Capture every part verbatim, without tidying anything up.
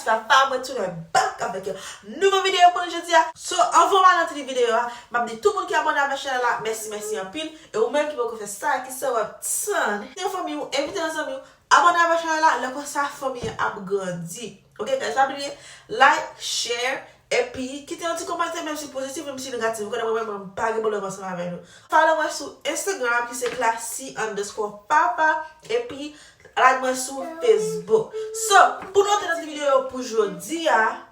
Fafa, mwen tounen back avèk yon nouvo videyo pou nou jodi a. So, anvan m al nan ti videyo a, m ap di tout moun ki abòne avèk chanèl la, mèsi, mèsi anpil. E ou menm ki poko fè sa, ki sa w ap tann? Invite yon fanmi w, invite yon zanmi w, abòne avèk chanèl la, lè konsa fanmi an ap grandi. Ok, guys, pa bliye, like, share, epi kite yon ti kòmantè, menm si pozitif, menm si negatif. Ou konnen mwen menm, mwen pa gen pwoblèm ansanm avè nou. Follow mwen sou Instagram, ki se classy underscore fafa, epi like mwen sou Facebook. So, pou nou antre nan ti videyo pou jodi a,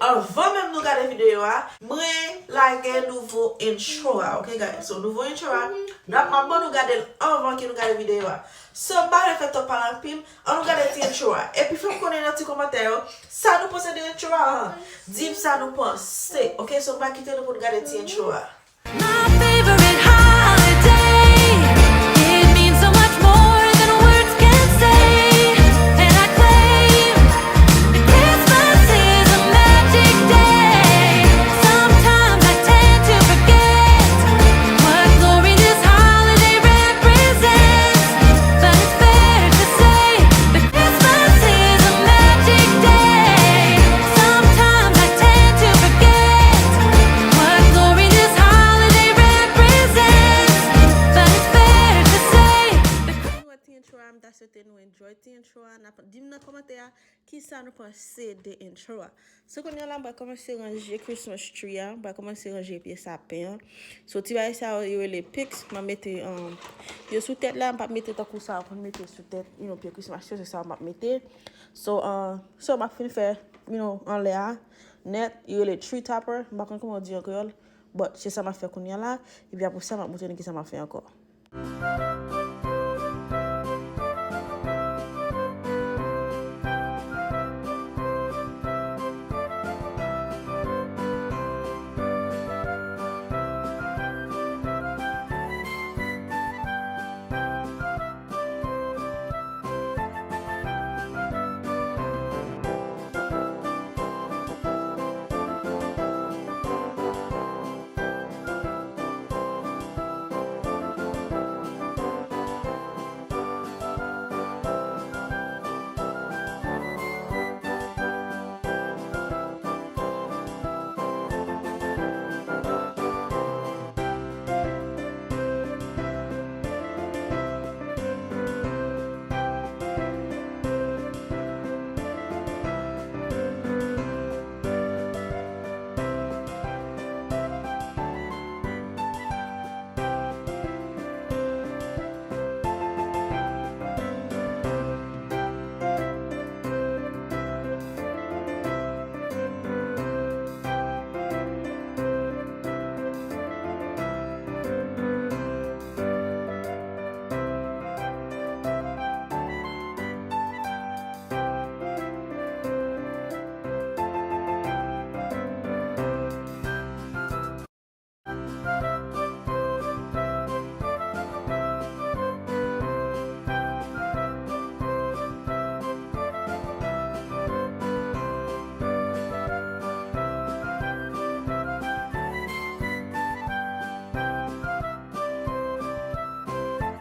anvan menm nou gade videyo a, mwen lage nouvo intro a, ok, guys? So, nouvo intro a, n ap, m ap ban nou gade l anvan ke nou gade videyo a. So, m pa vle fè twòp pale anpil, ann nou gade ti intro a. Epi fè m konnen nan ti kòmantè yo, sa nou panse de intro a, an? Di m sa nou panse, ok? So, m pa kite nou pou nou gade ti intro a. My favorite holiday. It means so much more than words can say. And I claim that Christmas is a magic day. Sometimes I tend to forget what glory this holiday represents. But it's fair to say that Christmas is a magic day. Sometimes I tend to forget what glory this holiday represents. But it's fair to say that Christmas. Ti intro a, m ta swete nou enjoy ti intro a. N ap di m nan kòmantè a kisa nou panse de intro a. So, kounye a la, m pral kòmanse ranje Christmas tree a. M pral kòmanse ranje pye sapen an. So, ti bagay sa yo, yo rele pix. M ap mete, um, yo sou tèt la. M p ap mete tankou sa yo konn mete sou tèt, you know, pye Christmas yo, se sa yo m ap mete. So, uh, so, m ap fin fè, you know, anlè a, nèt, yo rele tree topper. M pa konn kòman yo di an kreyòl, but se sa m ap fè kounye a la. Epi apre sa, m ap montre nou kisa m ap fè ankò.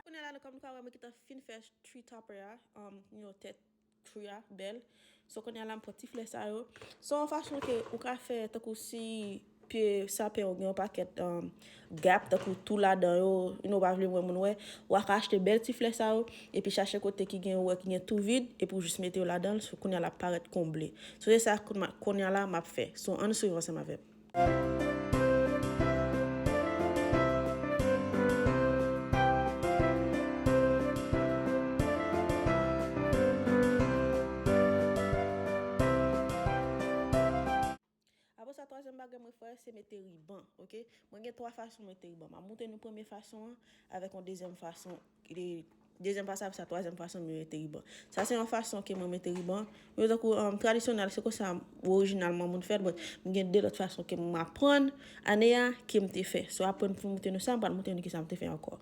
Kounye a la, nou, kòm nou ka wè, mwen gentan fin fè tree topper a, um, you know, tèt tree a bèl. So, kounye a la, m pran ti flè sa yo. Se yon fason ke ou ka fè tankou si pye sapen ou gen yon pakèt, um, gap, tankou tou ladan yo, you know, ou pa vle wè moun wè, ou ka achte bèl ti flè sa yo, epi chache kote ki gen, ou wè ki gen tou vid, epi ou jis mete yo ladan l, so kounye a l ap parèt konble. So, se sa kounye a la m ap fè. So, ann swiv ansanm avè m. Apre sa, twazyèm bagay mwen fè, se mete riban, ok? Mwen gen twa fason mete riban. M ap montre nou premye fason an avèk yon dezyèm fason. Dezyèm fason, apre sa, twazyèm fason mwen mete riban. Sa se yon fason ke mwen mete riban. Yo tankou, um, tradisyonèl, se konsa orijinalman moun fè l, but m gen de lòt fason ke m aprann ane a ke m te fè. So, apre m fin montre nou sa, m pral montre nou kisa m te fè ankò.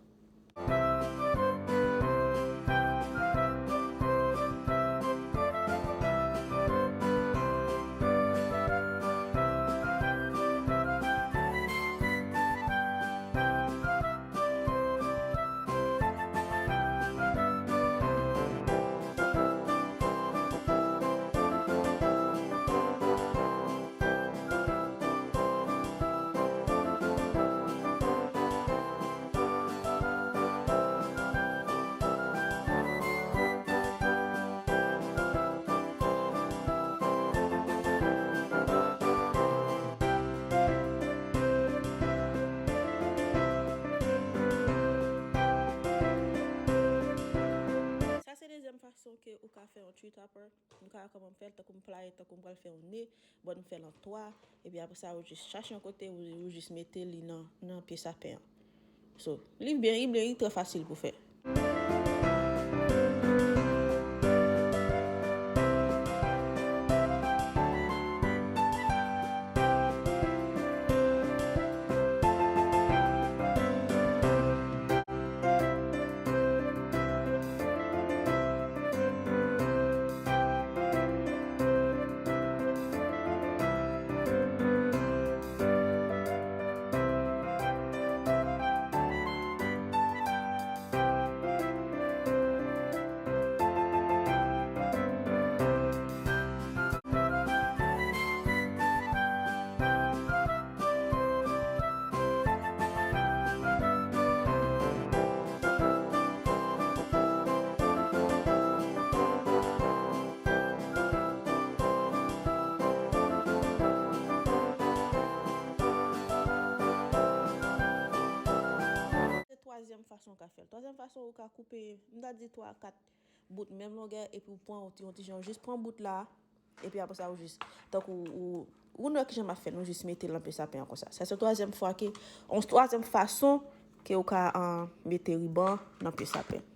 Topper, m ka kòman m fè l, tankou m playe, tankou m pral fè yon ne, bon, m fè l an twa, epi apre sa, ou jis chache yon kote, ou, ou jis mete li nan, nan pye sapen an. So, li byen, li byen, li trè fasil pou fè. Se twazyèm fason ou ka fè l. Twazyèm fason, ou ka koupe, m ta di twa a kat bout menm longè, epi ou pran yon ti, yon ti jan, ou jis pran bout la, epi apre sa, ou jis, tankou ou, ou wè kijan m ap fè l, ou jis mete l nan pye sapen an konsa. Sa se twazyèm fwa ke, yon twazyèm fason ke ou ka, ah, mete riban nan pye sapen.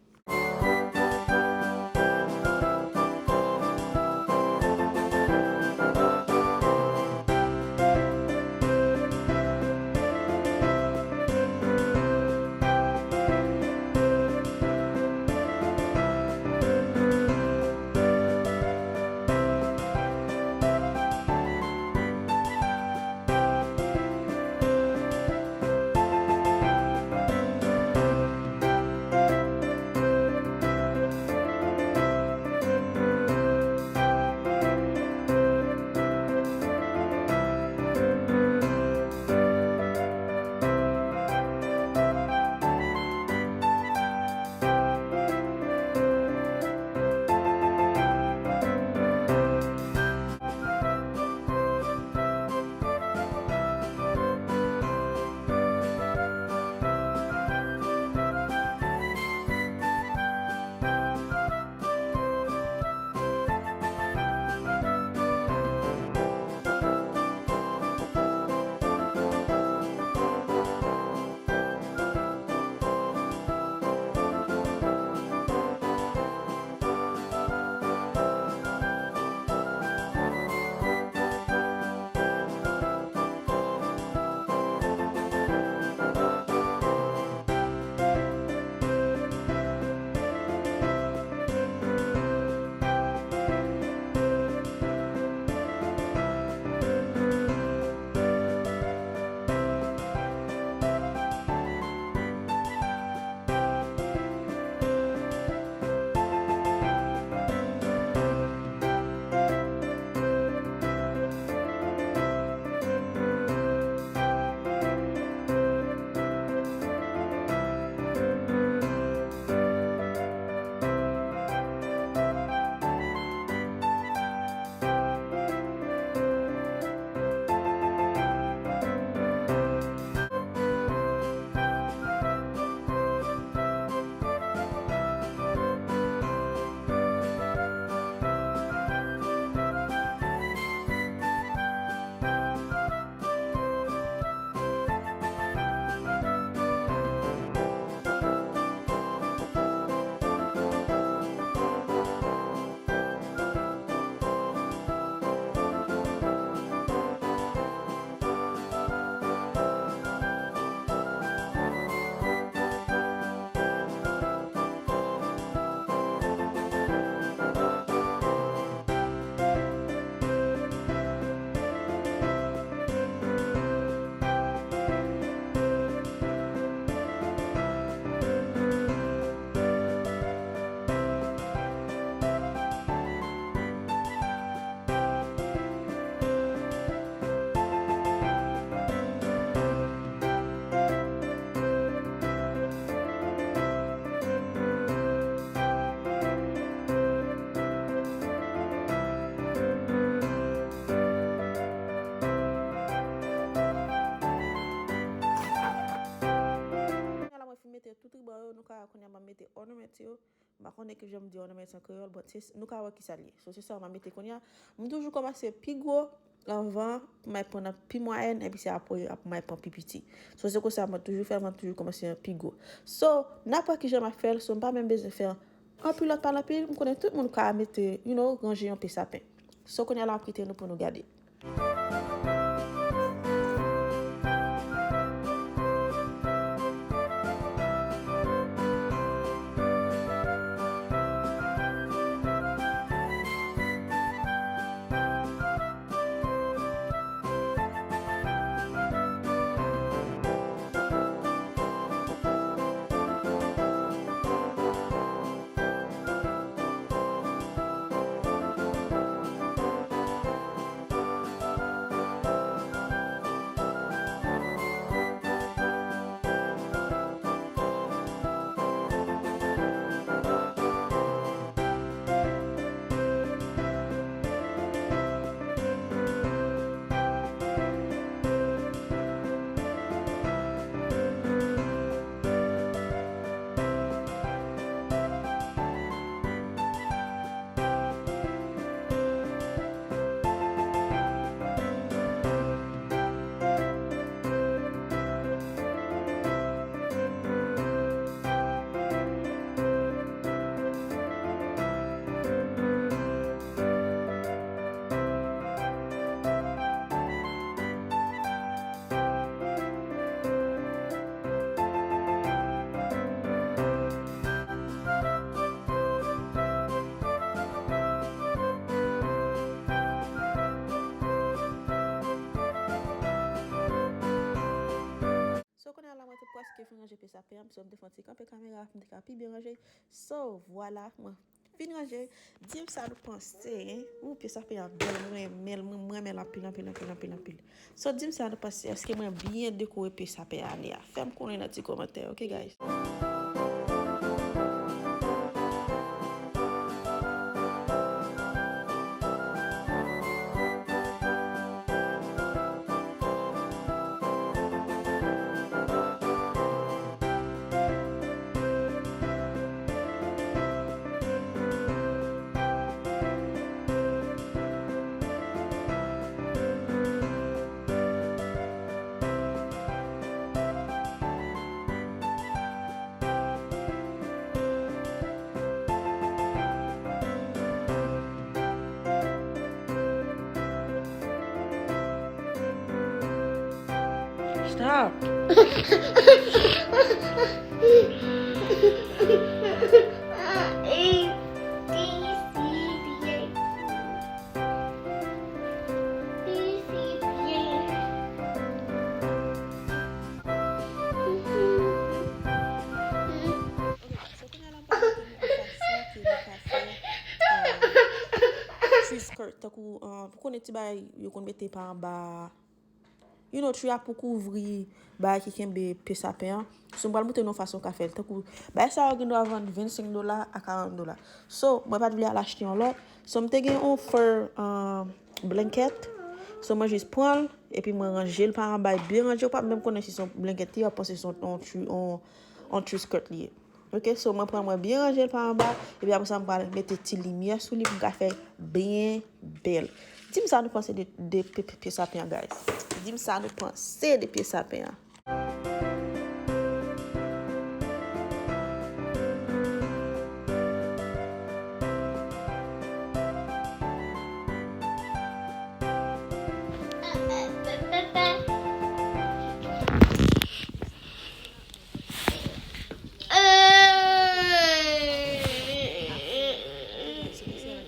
Kounye a la, mwen fin mete tout riban yo, nou ka wè kounye a m ap mete ornament yo. M pa konnen ki jan m di yo nan medsen kreyòl, but se, nou ka wè ki sa l ye. So, se sa m ap mete kounye a. M toujou kòmanse pi gwo anvan pou m al pran nan pi mwayèn, epi se apre ap m al pran pi piti. So, se konsa mwen toujou fè, mwen toujou kòmanse an pi gwo. So, n ap wè ki jan m ap fè l, so m pa menm bezwen fè anpil lòt pa l anpil, m konnen tout moun ka mete, you know, ranje yon pye sapen. So, kounye a la, m ap kite nou pou nou gade. So, kounye a la, mwen te prèske fin ranje pye sapen an, so m te fè yon ti kanpe kamera pou m te ka pi byen ranje. So, vwala, mwen fin ranje. Di m sa nou panse, hein? Ou, pye sapen an bèl, mwen renmen l, mwen, mwen renmen l anpil, anpil, anpil, anpil, anpil. So, di m sa nou panse, èske mwen byen dekore pye sapen ane a? Fè m konnen nan ti kòmantè, ok, guys? Stop. Ok, so kounye a la, m pral montre nou yon fason ke nou ka fè, um, tree skirt, tankou, um, ou konnen ti bagay yo konn mete pa anba, you know, tree a pou kouvri bagay ki kenbe pye sapen an. So, m pral montre nou yon fason ou ka fè l. Tankou, bagay sa yo gen dwa vann vennsenk dola a karant dola. So, mwen pa t vle al achte yon lòt. So, m te gen yon fur, um, blanket. So, mwen jis pran l, epi mwen ranje l pa anba, byen ranje. Ou pa menm konnen si se yon blanket li ye, w ap panse se yon, yon tree, yon, yon tree skirt li ye. Ok, so mwen pran mwen byen ranje l pa anba, epi apre sa, m pral mete ti limyè sou li pou m ka fè byen bèl. Di m sa nou panse de, de pye, pye, pye sapen an, guys. Di m sa nou panse de pye sapen an.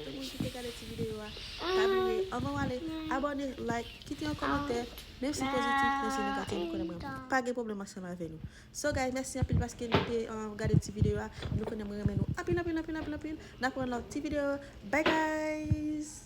Tout moun ki te gade ti videyo a, pa bliye, anvan w ale, abòne, like, kite yon kòmantè, menm si pozitif, menm si negatif, nou konnen mwen pa gen pwoblèm ansanm avè nou. So, guys, mèsi anpil paske nou te, uh, gade ti videyo a. Nou konnen mwen renmen nou anpil, anpil, anpil, anpil, anpil. N ap wè nan lòt ti videyo. Bye, guys!